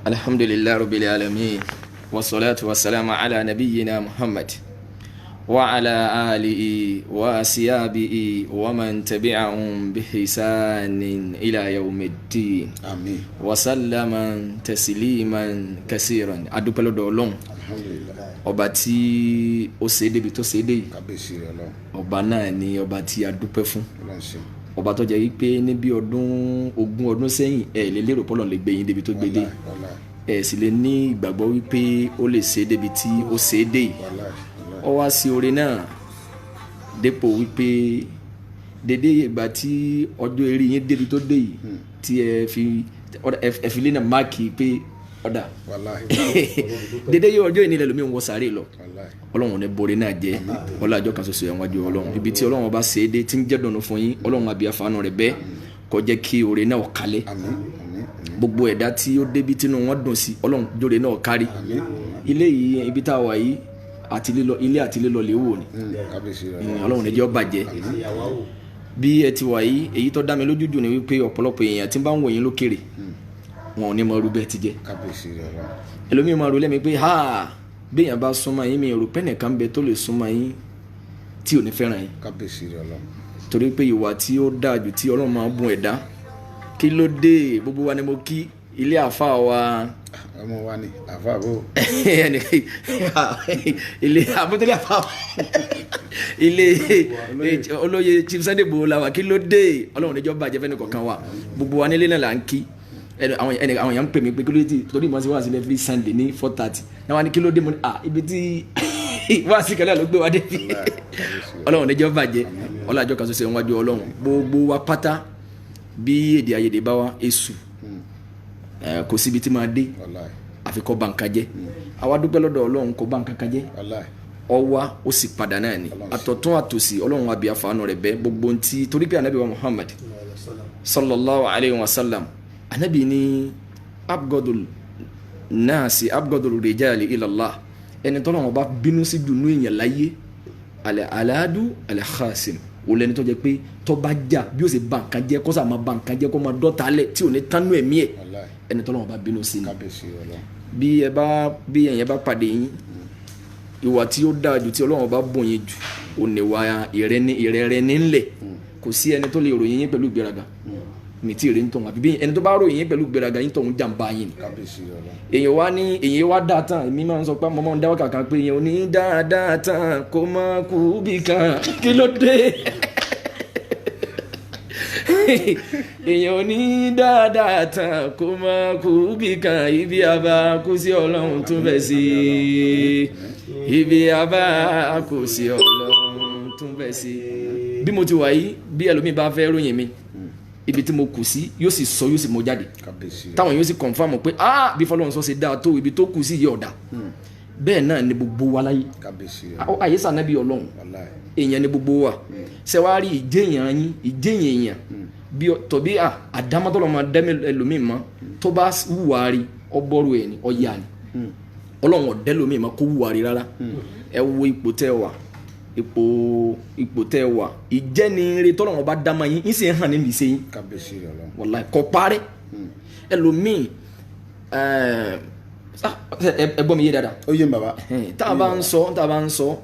Alhamdulillahi rabbil alamin, wassalatu wassalamu ala nabiyyina Muhammad wa ala alihi wa asyabihi wa man tabi'ahum bi ihsanin ila yawmiddin. Àmín. Wa sallama tasliman kasiran. Adúpẹ́ lọ́dọ̀ Ọlọ́run. Alhamdulilayi. Ọba tí ó ṣe é débi tó ṣe é dé yìí. Kábíyèsí rẹ Ọlọ́run. Ọba náà ni ọba tí a dúpẹ́ fún. Ọlọ́run ṣeun. Ọba tó jẹ́ wípé níbi ọdún 20 ọdún sẹ́yìn, ẹ lè lérò pọ́lọ̀ lè gbé yín débi tó gbé dé. Wàláì. Ẹ sì lè ní ìgbàgbọ́ wípé ó lè ṣe é débi tí ó ṣe é dé yìí. Wàláì wàláì. Ó wá sí oore náà dépò wípé dédé ìgbà tí ọjọ́ eré yín débi tó dé yìí, tí ẹ fi ẹ fi lé náà máàkì pé ọ̀dà Wàláì. dédé yìí, ọjọ́ ìnílẹ̀ lómi ń wọ sàárè lọ. Wàláì. Ọlọ́run ní borí náà jẹ́ ọlọ́àjọ kan ṣoṣo ẹ̀wọ̀n àjọ Ọlọ́run. Ibi tí Ọlọ́run ọba ṣe é dé tí ń jẹ́ dùnú fún yín, Ọlọ́run àbí àfààní rẹ̀ bẹ́ẹ̀ kó jẹ́ kí oore náà kalẹ̀. Àmín, àmín, àmín. Gbogbo ẹ̀dá tí ó débi tínú wọn dùn sí, Ọlọ́run jóore náà kárí ilé yìí. Ibi tá a wà yìí àti lílọ ilé àti lílọ lè wò ni. Kábíyèsí rẹ Ọlọ́run. Ọlọ́run níjọ́ bàjẹ́ bí ẹ ti wà yìí. Èyí tó dá mi lójú jù ni wípé ọ̀pọ̀lọpọ̀ èèyàn tí ń bá ń wò yín lókèrè, wọn ò ní mọ irú bẹ́ẹ̀ ti jẹ́. Kábíyèsí rẹ Ọlọ́run. Ẹlòmíì máa rò lẹ́mi pé ha, béèyàn bá súnmọ́ yín, mi rò pé nìkan bẹ tó lè súnmọ́ yín tí ò ní fẹ́ràn yín. Kábíyèsí rẹ Ọlọ́run. Torí pé ìwà tí ó dáa jù tí Ọlọ́run máa ń bùn ẹ̀dá, kí ló dé? Gbogbo wa ni mo kí ilé àfa wa. Ọmọ wa ni àfa bò. Ilé àbótẹ́lẹ̀ àfa wa, ilé olóye Chief Sunday Igboho la wà. Kí ló dé? Ọlọ́run níjọ́ bàjẹ́ fẹ́ni kọ̀ọ̀kan wa. Gbogbo wa nílé náà là ń kí. Ẹnu àwọn ẹni àwọn èèyàn ń pè mí pé kí ló dé tí torí ìmọ̀ sí wá sílẹ̀ every Sunday ní 4:30 náà wá ní kí ló dé. Mo ní à ibi tí wá sí kẹlẹ́ ló gbé wa dé. Ọlọ́run níjọ́ bàjẹ́, ọlọ́àjọ kan ṣoṣo ìwájú Ọlọ́run. Gbogbo wa pátá, bí èdè àìyedè bá wa, èṣù kò síbi tí máa dé Wàláì. àfi kó ba nǹkan jẹ́. Àwa dúpẹ́ lọ́dọ̀ Ọlọ́run, kó ba nǹkan kan jẹ́. Wàláì. Ọwá ó sì padà náà ni àtọ̀tún àtòsí. Ọlọ́run àbí àfààní rẹ̀ bẹ́ gbogbo ntí, torí pé anabi wa Muhammad sallallahu alayhi wa sallam, anabi ní abgodul naasi abgodul rijali ilallah, ẹni tọ́lọ́run bá bínú sí dùnú èèyàn láyé, alẹ́ aladu alẹ́ khasim, wò lẹni tó jẹ́ pé tó bá jà, bí ó sì ba nǹkan jẹ́, kó sà máa ba nǹkan jẹ́, kó máa dọ́ta lẹ̀ tí ò ní tánú ẹ̀mí ẹ̀. Wàláì. Ẹni tọ́lọ́run bá bínú sí ni. Kábíyèsí Ọlọ́run. Bí ẹ bá bí ẹ̀yin bá pàdé yín, ìwà tí ó dáa jù tí Ọlọ́run bá bùn yín jù ò ní wá ìrẹ́ni ìrẹ́rẹ́ nílẹ̀. Kò sí ẹni tó lè ròyìn yín pẹ̀lú ìgbéraga mi tí ì rí ń tọ̀hún, àbí bí ẹni tó bá ròyìn yín pẹ̀lú ìgbéraga yín, tọ̀hún jàǹbá yín ni. Kábíyèsí Ọlọ́run. Èèyàn wá ní èèyàn wá dáa tán. Èmi máa ń sọ pé mo máa ń dáwọ́ kàkà pé èèyàn ò ní dáadáa tán kó má kú bí kan. Kí ló dé? Èèyàn ò ní dáadáa tán kó má kú bí kan. Ibi àbá kú sí, Ọlọ́run tún bẹ̀ sí. Ibi àbá kú sí, Ọlọ́run tún bẹ̀ sí. Bí mo ti wà yìí, bí ẹlòmíì bá fẹ́ ròyìn mi, ibi tí mo kù sí, yóò sì sọ, yóò sì mọ jáde. Kábíyèsí rẹ. Táwọn yóò sì confirm pé ah, bí Fọlọ́run sọ ṣe dáa tó, ibi tó kù sí yìí ọ̀dà. Bẹ́ẹ̀ náà ni gbogbo wa láyé. Kábíyèsí rẹ. Àyè sànẹ́bí Ọlọ́run. Wàláì. Èèyàn ni gbogbo wa. Ṣe wá rí ìjéèyàn yín, ìjéèyàn èèyàn bí tọ̀bí à àdámọ́tọ́lọ́ máa dẹ́mi ẹlòmíì mọ́, tó bá wùwà rí ọbọ̀rù ẹ̀ ní ọ̀yà ni Ọlọ́run ọ̀dẹ́ lòmíì mọ́ kó wùwà rí rárá. Ẹ wo ipò tẹ́ ẹ wà, ipò tẹ́ ẹ wà, ìjẹ́ni tọ́lọ́run bá dá mọ́ yín, yín sì ń hàn nínú ìṣe yín. Kábíyèsí rẹ Ọlọ́run. Wàláì kò parẹ́. Ẹlòmíì ẹ gbọ́ mi yé dáadáa. Ó yé mi, bàbá. Tá a bá ń sọ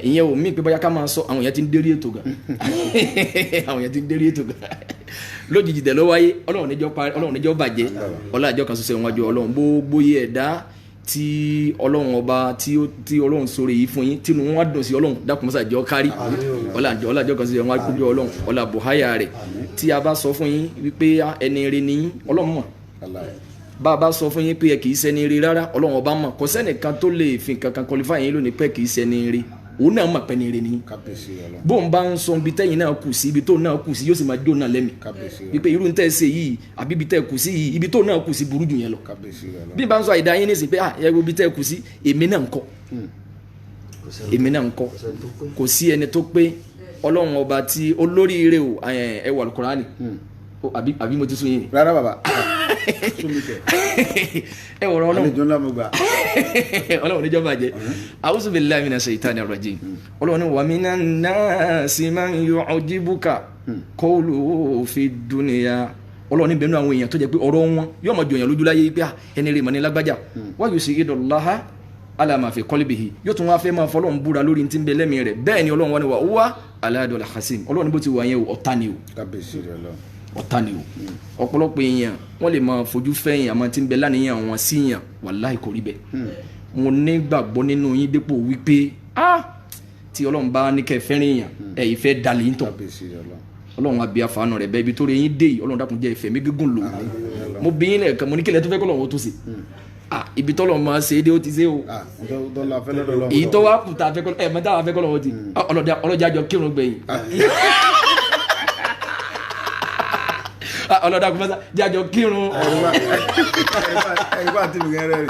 ìyẹn ò mí pé bóyá ká máa sọ. Àwọn èèyàn ti ń dérí ètò gan, àwọn èèyàn ti ń dérí ètò gan lójijì tẹ̀ ló wáyé. Ọlọ́run níjọ́ parí, Ọlọ́run níjọ́ bàjẹ́, ọlá àjọ kan ṣoṣo ìwájú Ọlọ́run. Gbogbo yẹ ẹ̀dá tí Ọlọ́run ọba tí Ọlọ́run sọ̀rọ̀ yìí fún yín, tínú wọn wá dùn sí, Ọlọ́run dákun mọ́sá jọ kárí. Ọlá àjọ kan ṣoṣo ìwájú Ọlọ́run, ọlá buhaya rẹ̀. Tí a bá sọ fún yín wípé ẹni rere ni yín, Ọlọ́run mọ̀. Wàláì. Bá a bá sọ fún yín pé ẹ kì í ṣẹni rí rárá, Ọlọ́run ọba mọ̀. Kò sẹ́nìkan tó lè fi nǹkan kan qualify yín lónìí pé kì í ṣẹni rí. Òun náà mọ̀ pé ní rí ni. Kábíyèsí Ọlọ́run. Bóun bá ń sọ ibi tẹ́yìn náà kù sí, ibi tó náà kù sí, yóò sì máa jó náà lẹ́mìí. Kábíyèsí Ọlọ́run. Wípé irú ń tẹ́ ṣe yìí àbí ibi tẹ́ kù sí yìí, ibi tó náà kù sí burú jù yẹn lọ. Kábíyèsí Ọlọ́run. Bí n bá ń sọ àìdá yín nísìnyí pé ah, ẹ wo ibi tẹ́ kù sí, èmi náà ń kọ́, èmi náà ń kọ́. Kò sí ẹni tó pé. Ọlọ́run ọba tí olóríire o, ẹ wà Al-Kùránì àbí mo ti sún yín ni? Rárá bàbá, sún mi kẹ. Ẹ wọ̀rọ̀ Ọlọ́run. Àlejò ńlá mo gbà. Ọlọ́run níjọba jẹ́. A'udhu billahi minash shaitani rajim. Ọlọ́run ní wa minan nasi man yu'jibuka qawluhu fi dunya. Ọlọ́run ní bẹnu àwọn èèyàn tó jẹ́ pé ọ̀rọ̀ wọn yóò máa jọyàn lójú láyé pé ẹni rè mọ̀ ní lágbájá. Wa yushidullaha ala ma fi qalbihi, yóò tún wá fẹ́ máa fọlọ́run búra lórí ti ń bẹ lẹ́mìí rẹ̀. Bẹ́ẹ̀ ni Ọlọ́run wá ní wa huwa aladul khasim. Ọlọ́run bó ti wà yẹn o, ọ̀tá ni o. Kábíyèsí rẹ lọ. Ọ̀tá ni o. Ọ̀pọ̀lọpọ̀ èèyàn wọ́n lè máa fojú fẹ́yìn àmọ́ tí ń bẹ lánìyàn wọn sí yàn, wàláhì kò rí bẹ́ẹ̀. Mo nígbàgbọ́ nínú yín dépò wípé tí Ọlọ́run bá ní kẹ́ fẹ́ràn èèyàn, ẹ̀ ìfẹ́ dalẹ̀ yín tọ̀. Kábíyèsí rẹ lọ. Ọlọ́run àbí àfààní rẹ̀ bẹ́ẹ̀ ibi tó rí yín dé yìí, Ọlọ́run dákun jẹ́ ìfẹ́ mi gígùn lò. Mo bí yín lẹ́ẹ̀kan, mo ní kílẹ̀ tó fẹ́ kọ́ lọ́wọ́ tó ṣe ibi tọ́lọ̀ máa ṣe é dé, ó ti ṣe o. Èyí tó wá kù tá a fẹ́ kọ́ ẹ̀ mọ́tà wá fẹ́ kọ́ lọ́wọ́ ti ọlọ́jà jọ kírun gbẹ̀yìn. Ọlọ́dà kò mọ́sá jájọ kírun. Ẹ̀rọ àti mi rẹ̀ rẹ̀.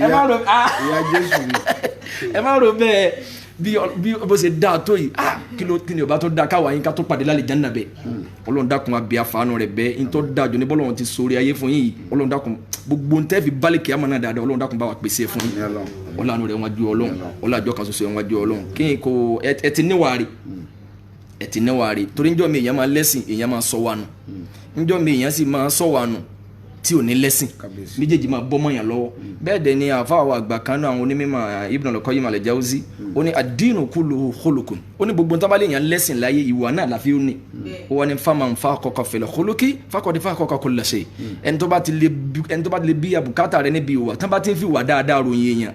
Ẹ má ro ìyá Jésù ni. Ẹ má ro bẹ́ẹ̀ bí bó ṣe dáa tó yìí, kí ló kí ni ọba tó dáa káwa yín ká tó pàdé lálẹ́ jánnà bẹ́ẹ̀. Ọlọ́run dákun àbí àfààní rẹ̀ bẹ́ẹ̀ ń tọ́ dáa jù ní bọ́lọ́run ti sórí ayé fún yín yìí. Ọlọ́run dákun gbogbo ntẹ́ fi bálẹ̀ kí á mọ̀ náà dáadáa, Ọlọ́run dákun bá wa pèsè fún yín. Ọlọ́run rẹ̀ wọ́n ju Ọlọ́run, Ọlọ́run àjọ kan ṣoṣo wọ́n ju Ọlọ́run. Kí n kò ẹ ti níwàárí, ẹ ti níwàárí torí njọ́ mi èèyàn máa lẹ́sìn, èèyàn máa sọ wa nù. Njọ́ mi èèyàn sì máa sọ wa nù tí ò ní lẹ́sìn, méjèèjì máa bọ́ mọ́yàn lọ́wọ́. Bẹ́ẹ̀ dẹ̀ ni àfa àwọn àgbà kan náà, àwọn onímọ̀ Ibn al-Qayyim al-Jawzi, ó ní ad-dinu kulluhu khuluqun. Ó ní gbogbo nǹkan bá lè yàn lẹ́sìn láyé, ìwà náà láfi ó ní. Ó wà ní faman faqaqa fil khuluqi faqad faqaqa kulla shay. Ẹni tó bá ti lè bí àbùkátà rẹ níbi ìwà, tán bá ti ń fi wà dáadáa ròyìn èèyàn,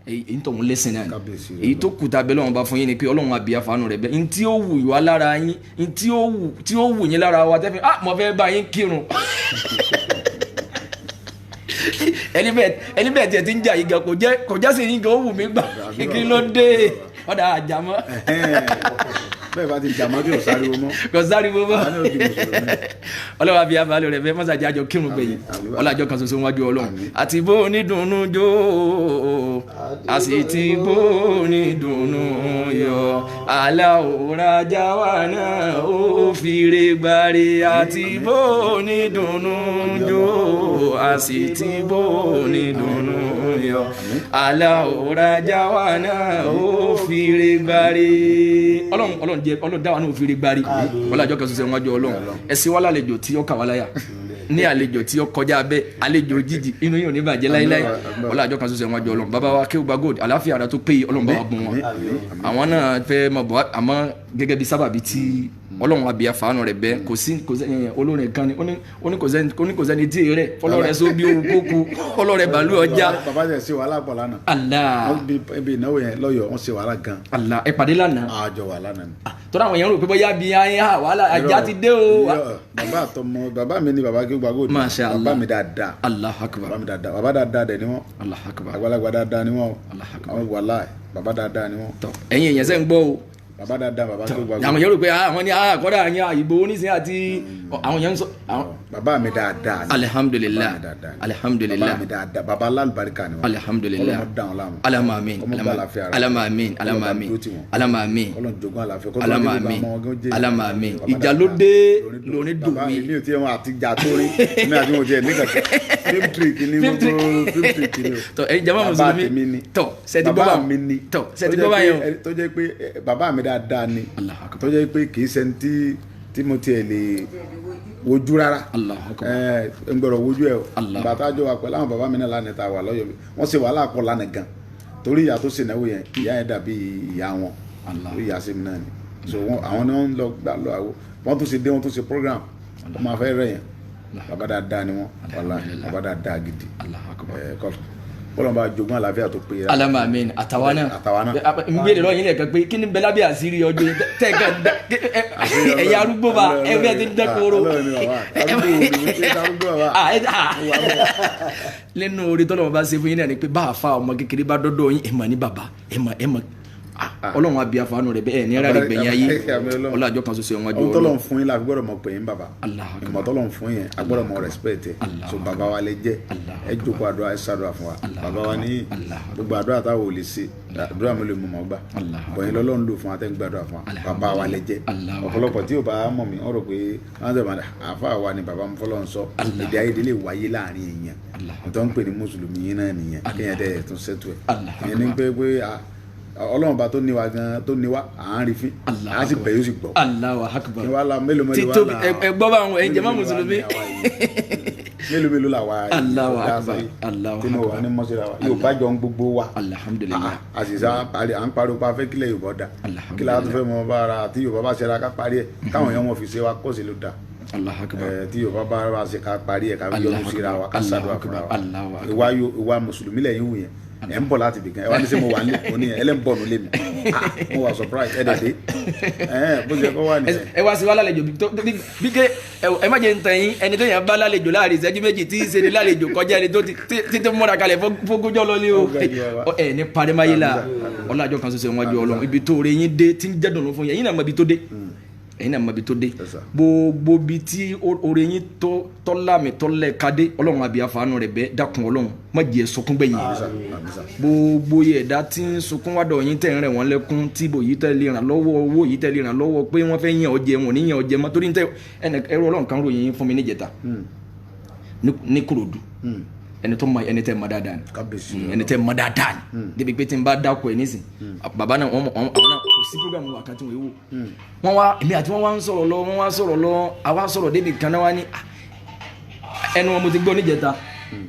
èyí tó ń lẹ́sìn náà ni. Èyí tó kù tàbí Ọlọ́run bá fún yín ni pé Ọlọ́run àbí àfààní rẹ̀ bẹ́ẹ̀. Ntí ó wù wá lára yín, ntí ó wù yín lára wa tẹ́fẹ́, mo fẹ́ bá yín kírun. Ẹni bẹ́ẹ̀ tiẹ̀ ti ń jà yìí gan, kò jẹ́ sí yín gan, ó wù mí gbà. Kí ló dé? Ọ̀dà àjàmọ́. Bẹ́ẹ̀ bá ti jàmọ́ kí o sáriwo mọ́. Kò sáriwo mọ́. Ọlọ́run àbí àfààní rẹ̀ bẹ́ẹ̀ mọ́sàájì àjọ kírun gbẹ̀yìn. Ọlọ́jọ́ kan ṣoṣo wájú Ọlọ́run. Àti bó onídùnnú jó, àti tí bó onídùnnú yọ, aláwòrán jáwa náà ó fìrè gbàre. Àti bó onídùnnú jó, àti tí bó onídùnnú yọ, aláwòrán jáwa náà ó fìrè gbàre. Ọlọ́run Ọlọ́run jẹ́ Ọlọ́run dáwà náà ó fìrè gbàre. Ọlọ́jọ́ kan ṣoṣo wájú Ọlọ́run. Ẹ̀sìn wa lálejò tí ó kà wá láyà ní àlejò tí ó kọjá abẹ, àlejò jíjì, inú yóò ní bàjẹ́ láíláí. Ọlọ́jọ́ kan ṣoṣo wájú Ọlọ́run. Bàbá wa Akeugba Gold, àláfíà ara tó péye, Ọlọ́run bá wa bùn wọn. Àwọn náà fẹ́ mọ̀ bọ́, àmọ́ gẹ́gẹ́ bí sábàbí tí Ọlọ́run àbí àfààní rẹ̀ bẹ́ẹ̀, kò sí olórin kan ni ó ní kò sẹ́ni tí rẹ̀ ọlọ́rẹ̀ só bí owó kókó ọlọ́rẹ̀ bàálù ọjà. Bàbá yẹn ṣe wàhálà pọ̀ lánàá. Allah. Wọ́n bí ìnáwó yẹn lọ́yọ̀ọ́, wọ́n ṣe wàhálà gan. Allah, ẹ pàdé lánàá. Àjọ wà lánàá ni. Tọ́lá àwọn èèyàn rò pé bóyá bí ayé wàhálà ajá ti dé o. Bàbá àtọmọ bàbá mi ni bàbá Akeugba Gold. Masha Allah. Bàbá mi dáadáa. Allah akbar. Bàbá mi dáadáa, bàbá dáadáa dẹ̀ ni wọ́n. Allah akbar. Àgbàlagbà dáadáa ni wọ́n. Allah akbar. Àwọn wàhálà bàbá dáadáa ni wọ́n. Tọ́ ẹ̀yin èèyàn sẹ́ ń gbọ́ o. Bàbá dáadáa, bàbá Akeugba Gold. Àwọn èèyàn rò pé àwọn ní àkọ́dà àyàn ìbò oníṣẹ́ àti àwọn èèyàn ń sọ. Bàbá mi dáadáa ni. Alihamdulilayi. Alihamdulilayi. Bàbá mi dáadáa, bàbá alálùbáríkà ni wọn. Alihamdulilayi. Ọlọ́run dá wọn láàmú. Alama amin. Alama amin. Alama amin. Alama amin. Ọlọ́run jogún àlàáfíà. Alama amin. Alama amin. Ìjà ló dé lórí dùn mí. Mi ò tiẹ̀ wọn àti jà tó rí. Mi àti wọn tiẹ̀ ní kankan. Film trick ni gbogbo film trick ni o. Tọ ẹ̀yin jama mùsùlùmí. Tọ sẹti gbọ́ bá mi ni. Tọ sẹti gbọ́ bá yẹn o. Tó jẹ́ pé bàbá mi dáadáa ni. Tó jẹ́ pé kì í ṣe tí mo tiẹ̀ lè wojú rárá. N gbọ́dọ̀ wojú ẹ o. Bàtà jọ wà pẹ̀lú àwọn bàbá mi náà lánàá ta wà lọ́yọ̀ mi. Wọ́n ṣe wàhálà pọ̀ lánàá gan. Torí ìyá tó ṣe náwó yẹn, ìyá yẹn dàbí ìyá wọn. Torí ìyá sí mi náà ni. So àwọn ni wọ́n ń lọ gbà lọ àwọ. Wọ́n tún ṣe dé, wọ́n tún ṣe program. Wọ́n máa fẹ́ rẹ̀ yẹn. Bàbá dáadáa ni wọ́n. Bàbá dáadáa gidi. Ọlọ́run bá jogún àlàáfíà tó péye. Alama amin. Àtàwa náà. Àtàwa náà. N bèrè lọ́yìn lẹ́ẹ̀kan pé kí ni bẹ́lá bí àṣírí ọjọ́ tẹ̀ka ẹ̀yà arúgbó bá ẹgbẹ́ ti ń dẹ́koro. Nínú orí tọ́lọ́run bá ṣe fún yín náà ni pé bá a fa ọmọ kékeré bá dọ́dọ̀ yín, ẹ̀ mọ̀ ní bàbá, ẹ̀ mọ̀ ẹ̀ mọ̀. Ọlọ́run àbí àfààní rẹ̀ bẹ́ẹ̀ ní rárẹ̀ gbẹ̀yìn ayé. Ọlọ́jọ́ kan ṣoṣo ẹ̀wọ̀n ajọ́. Ọlọ́run fún yín la gbọ́dọ̀ mọ̀ pé yín bàbá. Ìmọ̀ tọ́lọ́run fún yín a gbọ́dọ̀ mọ̀ respect ẹ̀. So bàbá wa lè jẹ́ ẹ jókòó àdúrà ẹ ṣàdúrà fún wa. Bàbá wa ní gbogbo àdúrà táwọn ò lè ṣe àdúrà mi lè mú mọ́ gbà. Bọ̀yìn lọ́lọ́run lò fún wa tẹ́ ń gbàdúrà fún wa. Bàbá wa lè jẹ́. Ọ̀pọ̀lọpọ̀ tí ò bá mọ̀ mí wọ́n rò pé wọ́n sọ àfa wa ni bàbá mi fọlọ́run sọ. Èdè àìyedè lè wáyé láàrin èèyàn. Tó ń pè ní mùsùlùmí yín náà nìyẹn. Kéèyàn dẹ̀ tún ṣètò ẹ̀. Ìyẹn ní pé pé Ọlọ́run bá tó ní wa gan tó ní wa à ń rí fín à sì bẹ̀ yóò sì gbọ́. Allahu Akbar. Kí wàá la mélòó mélòó títóbi wà la ẹ gbọ́ bá àwọn ẹ̀yin jàmá mùsùlùmí. Mélòó mélòó la wa Allahu Akbar, Allahu tí mo wà ní mọ́síra wa yóò bá jọ ń gbogbo wa. Alhamdulillah. Àṣìṣe à ń pariwo pa fẹ́ kílẹ̀ Yorùbá dà Alhamdulillah. kí la tó fẹ́ mọ bá ara àti Yorùbá bá ṣẹra ká parí ẹ̀ káwọn èèyàn wọn fi ṣe wa kọ́sì ló dà. Allahu Akbar. Tí Yorùbá bá wa ṣe ká parí ẹ̀ ká yọnu síra wa ká ṣàdúrà fúnra wa. Allahu Akbar. Ìwà mùsùlùmí lẹ́yìn wù yẹn ẹ̀ ń bọ̀ láti bìkan ẹ wá ní sẹ́ mo wà nílé mo ní ẹ lẹ́ ń bọ̀ nílé mi. Mo wà surprise ẹ dẹ̀ dé bó ṣe kọ́ wà nìyẹn. Ẹ wá sí wa lálejò bí ké ẹ má jẹ́ ń tàn yín, ẹni tó yàn bá lálejò láàrin ìṣẹ́jú méjì tí í ṣe ni lálejò kọjá ẹni tó ti tó múra kalẹ̀ fógúnjọ́ lọ ní o. Ẹ ní parimáyé la ọlọ́jọ́ kan ṣoṣo wọn ju Ọlọ́run ibi tó rẹ yín dé tí ń jẹ́ dùnú fún yín, ẹ̀yin náà mọ ibi tó dé, ẹ̀yin náà mọ ibi tó dé, gbogbo ibi tí oore yín tó tọ́lámì tọ́lẹ̀ kadé Ọlọ́run àbí àfààní rẹ̀ bẹ́ẹ̀ dákun Ọlọ́run má jẹ́ sunkún gbẹ̀yìn. Gbogbo ẹ̀dá tí ń sunkún wádọ̀ yín tẹ̀ ń rẹ̀ wọ́n lẹ́kún tí bò yìí tẹ̀ lè ràn lọ́wọ́ owó yìí tẹ̀ lè ràn lọ́wọ́ pé wọ́n fẹ́ yàn ọjẹ́ wọn ò ní yàn ọjẹ́ mọ́ torí tẹ ẹrú Ọlọ́run kan ròyìn fún mi níjẹta ní Kòròdú, ẹni tó mọ ẹni tẹ mọ dáadáa ni, ẹni tẹ mọ dáadáa ni débi pé tí n bá dáko ẹ nísìn bàbá náà wọn àwọn náà kò sí program wa kan tí wọn wò wọn wá èmi àti wọn wá ń sọ̀rọ̀ lọ wọn wá sọ̀rọ̀ lọ àwa sọ̀rọ̀ débi kan náà wá ní ẹnu wọn mo ti gbọ́ níjẹta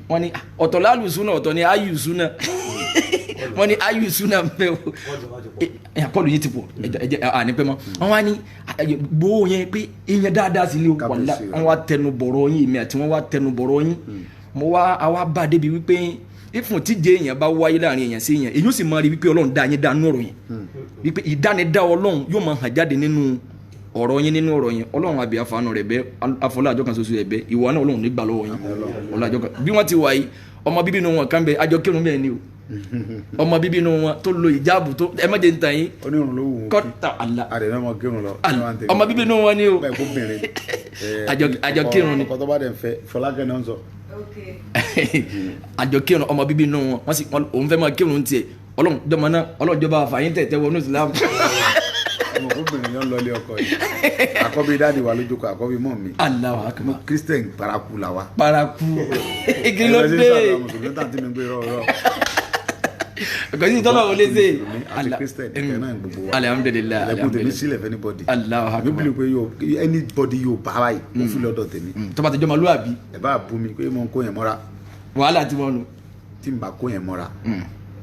wọn ní ọ̀tọ̀ lálùsùn náà ọ̀tọ̀ ní ayùsùn náà wọn ní ayùsùn náà bẹ o àkọlù yìí ti pọ̀ ẹjẹ àní pẹ́ mọ́ wọn wá ní gbowó yẹn pé ìyẹn dáadáa sí ni wàlá wọn wá tẹnu bọ̀rọ̀ yín èmi àti wọn wá tẹnu bọ̀rọ̀ yín mo wá àwa bá débi wípé ìfún tíje èèyàn bá wáyé láàrin èèyàn sí èèyàn èyí ó sì máa rí wípé Ọlọ́run dá yín dá nínú ọ̀rọ̀ yẹn wípé ìdánidá Ọlọ́run yóò máa hàn jáde nínú ọ̀rọ̀ yín nínú ọ̀rọ̀ yẹn. Ọlọ́run àbí àfààní rẹ̀ bẹ́ afọláàjọ kan ṣoṣo ẹ̀ bẹ́ ìwọ náà Ọlọ́run nígbà lọ́wọ́ yín ọlọ́àjọ kan bí wọ́n ti wà yìí ọmọ bíbí inú wọn kan bẹ àjọ kírun bẹ́ẹ̀ ni o ọmọ bíbí inú wọn tó lo ìjáàbù tó ẹ má jẹ́ ń tàn yín onírun ló wù ú kọ́ta àlà àdènà ọmọ kírun lọ ọmọ bíbí inú wọn ni o àjọ kírun ni ọkọ tó bá dẹ̀ ń fẹ́ Fọlákẹ́ náà ń sọ àjọ kírun ọmọ bíbí inú wọn wọn sì òun fẹ́ máa kírun tiẹ̀ Ọlọ́run jọmọ náà Ọlọ́run jọba àfàyín tẹ̀ tẹ́wọ́ ní Islam. Ọmọ obìnrin yẹn lọ ilé ọkọ yìí àkọ́bí dáàdi wà lójókòó àkọ́bí mọ́ mi. Allahu Akbar. Mo Christian paraku la wa. Paraku kí ló dé. Mùsùlùmí tàn tí mi gbé rọrọ. Kò sí tọ́lọ̀ wọlé sí. Àti Christian ìkẹ́ náà gbogbo wa. Alhamdulillah. Ẹlẹ́kùn tèmi sílẹ̀ fẹ́ anybody. Allahu Akbar. Mi bìlì pé anybody yóò bá wa yìí mo fi lọ́dọ̀ tèmi. Tó bá ti jọmọ lúwàbí. Ẹ bá bú mi pé mo ń kó yẹn mọ́ra. Wàhálà tí wọ́n nu. Tí n bá kó yẹn mọ́ra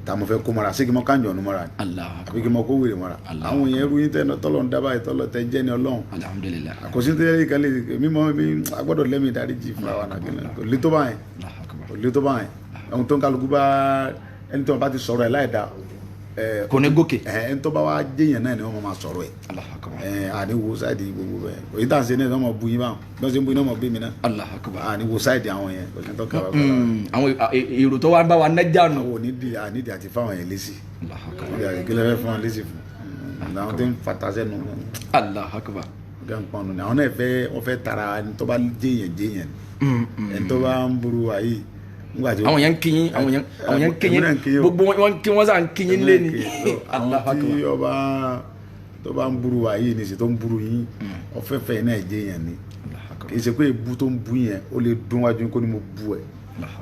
ta mo fẹ́ kó mọ́ra ṣé kí mo kánjọ nu mọ́ra ni àbí kí mo kó wèrè mọ́ra àwọn yẹn rú yín tẹ́ tọ́lọ̀ ń dábàá tọ́lọ̀ tẹ́ jẹ́ ni Ọlọ́run. Alhamdulillah. Àkọsí tẹ́lẹ̀ kan lè mímọ́ mi agbọ́dọ̀ lẹ́mìí dáríjì fúnra wa náà kò lè tó báyẹn kò lè tó báyẹn ohun tó ń kálukú bá ẹni tó bá ti sọ̀rọ̀ ẹ̀ láì da kò ní gòkè ẹni tó bá wá jẹ́yàn náà ni wọ́n máa sọ̀rọ̀ ẹ̀ àní wo sáìdì gbogbo bẹ́ẹ̀ òyìn tá à ń ṣe náà wọ́n bu yín báwọn bí wọ́n ṣe ń bu yín náà wọ́n bí mi náà àní wo sáìdì àwọn yẹn kò sí tó kà wá pẹ̀lú àwọn èrò tó wá ń bá wa nájà nù. àwọn onídìí ànídìí àti fáwọn yẹn lésì kí lè fẹ́ fún wọn lésì fún àwọn tó ń fata sẹ́nu. Allahu Akbar. Gánpọ̀nù ni àwọn náà fẹ́ wọ́n fẹ́ tara ẹni tó bá jẹ́yàn jẹ́yàn ẹni tó bá ń burú wáyé. Àwọn yẹn ń kíyìn àwọn yẹn ń kíyìn gbogbo wọn kí wọn sàn kíyìn lé ní. Àwọn tí ọba tó bá ń burú wa yìí nìṣẹ́ tó ń burú yín ọ̀fẹ́fẹ́ náà jẹ́ yẹn ni kì í ṣe pé ebú tó ń bu yẹn ó lè dún wájú kó ní mo bu ẹ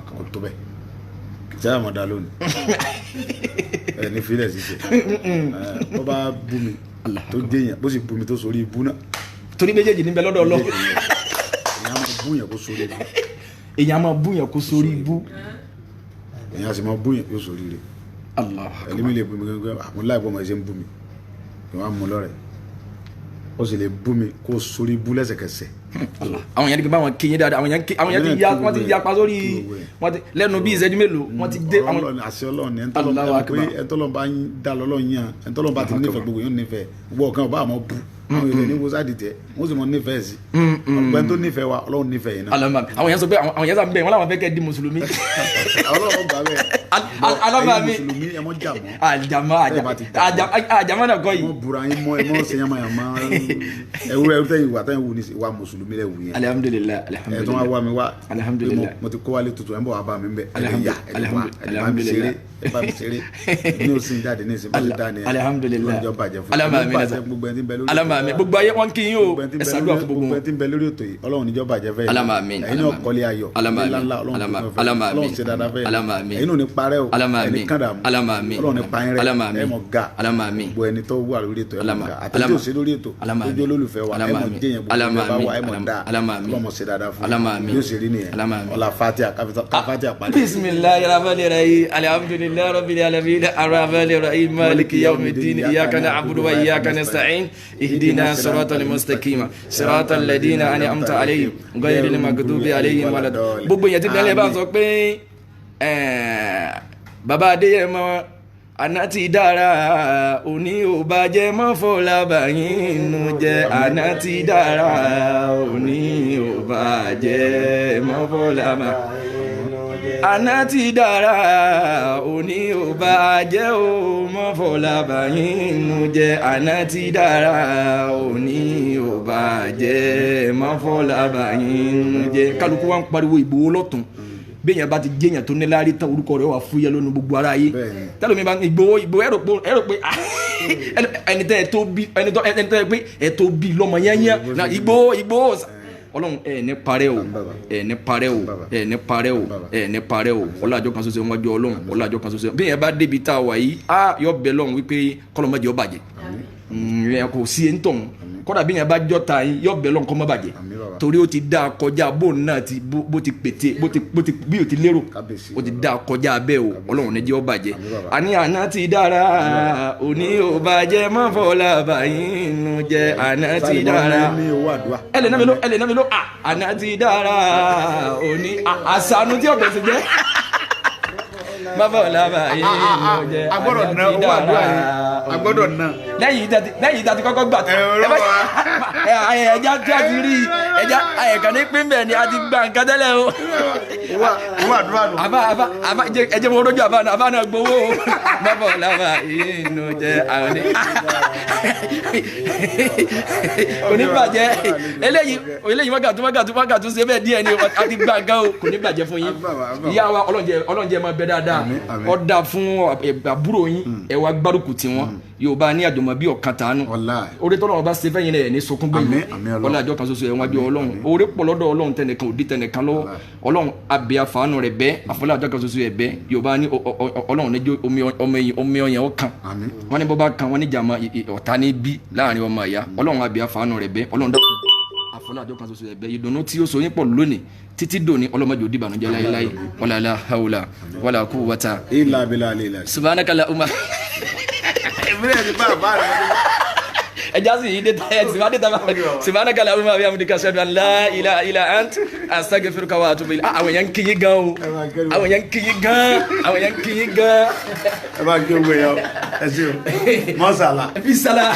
kò tó bẹ́ẹ̀ kì í sábà mọ̀ dá lónìí ẹ ní fílẹ̀ ṣiṣẹ́ bó bá bú mi tó jẹ́ yẹn bó sì bú mi tó sórí ibú náà. Torí méjèèjì níbẹ̀ lọ́dọ̀ Ọlọ́run. Èèyàn máa bú yẹn kó sórí ibú. Èèyàn máa bú yẹn kó sórí ibú. Èèyàn sì máa bú yẹn kó sórí rẹ̀. Ẹlẹ́mi lè bú mi gẹ́gẹ́ àwọn láìpẹ́ ọmọ ẹ̀ ṣe ń bú mi kí wọ́n á mú lọ́rẹ̀ ó sì lè bú mi kó sórí ibú lẹ́sẹ̀kẹsẹ̀. Àwọn yẹn ní kí n bá wọn kí yín dáadáa àwọn yẹn ti ya wọ́n ti yapa sórí wọ́n ti lẹ́nu bí ìṣẹ́jú mélòó wọ́n ti dé. Àṣẹ Ọlọ́run ni ẹ̀ńtọ́lọ́n bá dá lọ́lọ́ yàn ẹ̀ńtọ́lọ́n bá ti nífẹ̀ẹ́ gbogbo yóò nífẹ̀ẹ́ gbogbo ọ̀kan ọba àmọ́ bú àwọn èèyàn ní wo sáàdì tẹ wọ́n sì mọ nífẹ̀ẹ́ sí ọ̀gbẹ́ni tó nífẹ̀ẹ́ wa Ọlọ́run nífẹ̀ẹ́ yìí náà. Àwọn yẹn sọ pé àwọn yẹn sọ bẹ́ẹ̀ wọ́n làwọn fẹ́ kẹ́ di mùsùlùmí. Ọlọ́run gbà bẹ́ẹ̀ alábàámi mùsùlùmí ẹ mọ́ jà mọ́. Àjàmọ́ àjàmọ́ náà kọ́ yìí. Ẹ mọ́ bura yín mọ́ ẹ mọ́ sẹ́yàmáyàmá ẹwúrẹ́ ẹwúrẹ́ tẹ́yìn wà tẹ́yìn wù ní ìwà mùsùlùmí lẹ wù yẹn. Alihamudulilayi alihamudulilayi. Ẹ tún wá mi wá. Alihamudulilayi. Mo ti kó wálé tuntun ẹ ń bọ̀ wá bá mi bẹ̀. Ẹ yà ẹ wá ẹ bá mi ṣeré ẹ bá mi ṣeré ní o sin jáde ní ìsìn bá ti dá ni ẹ. Alihamudulilayi. Ọjọ́ bàjẹ́ fún gbogbo ẹni tí ń bẹ lórí. Alamami gbogbo ayé wọn kì í o ẹ ṣàdúrà fún gbogbo wọn. Gbogbo ẹni tí ń bẹ lórí ètò yìí Ọlọ́run níjọ́ bàjẹ́ fẹ́. Alamami ẹ̀yin náà kọ́lé ayọ̀. Ọlọ́run ṣe dáadáa fẹ́. Ẹ̀yin náà ní parẹ́ o. Alama Ẹni àmín. kàn dààmú. Alama àmín. Ọlọ́run ní payín rẹ. Alama àmín. Ẹ mọ̀ ga. Alama àmín. Gbogbo ẹni tó wà lórí ètò, ẹ mọ̀ Alama. ga, àti tí ò sí lórí ètò, Alama tó àmín. jẹ́ olólùfẹ́ wa, ẹ Alama mọ̀ àmín. jẹ́yàn, gbogbo Alama ẹ bá wà, ẹ àmín. mọ̀ dáa. Alama àmín. Ọlọ́mọ ṣe dáadáa fún Alama yín. àmín. Yóò ṣe rí nìyẹn. Alama àmín. Ọlá Fatiha, káfíńtà parí. Bisimilahi rahmani rahim. Alhamdulilayi rabbil alamin, arrahmani rahim, maliki yawmiddin, iyyaka na'budu wa iyyaka nasta'in, ihdina siratal mustaqima, siratal ladina an'amta alayhim, ghayril maghdubi alayhim walad. Gbogbo yẹn ti dálé bá ń sọ pé bàbá Adéyẹmọ, àná ti dára, òní ò bàjẹ́, mọ́ fọlábàyín nù jẹ́. Àná ti dára, òní ò bàjẹ́, mọ́ fọlábàyín. Àná ti dára, òní ò bàjẹ́ o, mọ́ fọlábàyín nù jẹ́. Àná ti dára, òní ò bàjẹ́, mọ́ fọlábàyín nù jẹ́. Kálukú wa ń pariwo Ìgbòho lọ́tún. Béèyàn bá ti jẹ́yàn tó ní láárí tán, orúkọ rẹ̀ wà fúyẹ́ lónìí gbogbo ara yìí. Tẹ́lẹ̀ mi bá Ìgbòho, Ìgbòho, ẹ̀rọ pé ẹni tẹ́ ẹ tó bí, ẹni tẹ́ ẹ pé ẹ tó bí lọ́mọ yẹ́nyẹ́ na Ìgbòho, Ìgbòho. Ọlọ́run, ẹ ní parẹ́ o, ẹ ní parẹ́ o, ẹ ní parẹ́ o, ẹ ní parẹ́ o. Ọlọ́àjọ kan ṣoṣo wájú Ọlọ́run, ọlọ́àjọ kan ṣoṣo. Béèyàn bá débi tá a wà yìí, á yọ bẹ lọ́run wípé kọ́lọ́mọdé ó bàjẹ́, ẹ kò sí ẹ ń tọ̀hún. Kọ́dà bí yẹn bá jọ́ ta yín, yọ bẹ lọ́n kọ́ mọ́ bàjẹ́, torí ó ti dá a kọjá bóun náà ti bó ti pété, bó ti bó ti bí o ti lérò, ó ti dá a kọjá bẹ́ẹ̀ o. Ọlọ́run ní jẹ́ ó bàjẹ́. Àní àná ti dára, òní ò bàjẹ́, mọ́ fọlá bàyín nù jẹ́. Àná ti dára, ẹ lè ná mi ló, ẹ lè ná mi ló. Àná ti dára, òní àṣàánú tí ọ̀bẹ̀ sì jẹ́ bàbá ọ̀làbà yìí ló jẹ́. Agbọ́dọ̀ ná owó àdúrà yìí, agbọ́dọ̀ ná. Lẹ́yìn ìta ti kọ́kọ́ gbà tán, ẹja tí a ti rí ẹja ẹ̀ka ní pín bẹ́ẹ̀ ni a ti gba nǹkan tẹ́lẹ̀ o. Owó àdúrà nù. Àbá, àbá, àbá, ẹjẹ mo rójú àbá náà, àbá náà gbowó o. Bàbá ọ̀làbà yìí ló jẹ́ àwọn ní. Kò ní bàjẹ́. Eléyìí eléyìí, wákàtí wákàtí wákàtí ṣe bẹ́ẹ̀ díẹ̀ ni a ti gba nǹkan o. Kò ní bàjẹ́ fún yín. Ìyá wa, ọlọ́njẹ́ máa bẹ dáadáa, ọ̀dà fún àbúrò yín, ẹ wá gbárùkù tiwọn. Yorùbá ní àjùmọ̀ bí ọ̀kan tàánú. Orí tọ́lọ́run bá ṣe fẹ́yìn rẹ̀ ní sunkún gbẹ̀yìn. Ọlá àjọ kan ṣoṣo ẹ̀ wájú Ọlọ́run. Orí pọ̀ lọ́dọ̀ Ọlọ́run, tẹnìkan òdì tẹnìkan lọ́wọ́. Ọlọ́run abẹ́ àfàánú rẹ̀ bẹ́ àfọlá àjọ kan ṣoṣo ẹ̀ bẹ́. Yorùbá ní Ọlọ́run ní omi ọyàn ó kan wọ́n ní bọ́ bá kan wọ́n ní jàmọ́ ọ̀tá ní bí láàrin ọmọ ìyá. Ọlọ́run abẹ́ àfàánú rẹ̀ bẹ́. Ọlọ́run dọ́kun àfọlá àjọ kan ṣoṣo ẹ̀ bẹ́. Ìdùnnú tí ó so yín pọ̀ lónìí títí dòní, ọlọ́mọdé òdì ìbànújẹ́ láéláé. Wala hawla wala quwwata illa billah alila. Subhanaka la umma. Ìbílẹ̀ ti bá àbá rẹ̀. Ẹja sì yí dé ẹ sì má dé tàbá. Subhanaka la umma bihamdika, ashhadu an la ilaha illa ant, astaghfiruka wa atubu ilayk. Àwọn èèyàn ń kí yín gan o, àwọn èèyàn ń kí yín gan, àwọn èèyàn ń kí yín gan. Ẹ bá gbé owó yẹn, ẹ ṣe o, mọ́sálà. Bisala.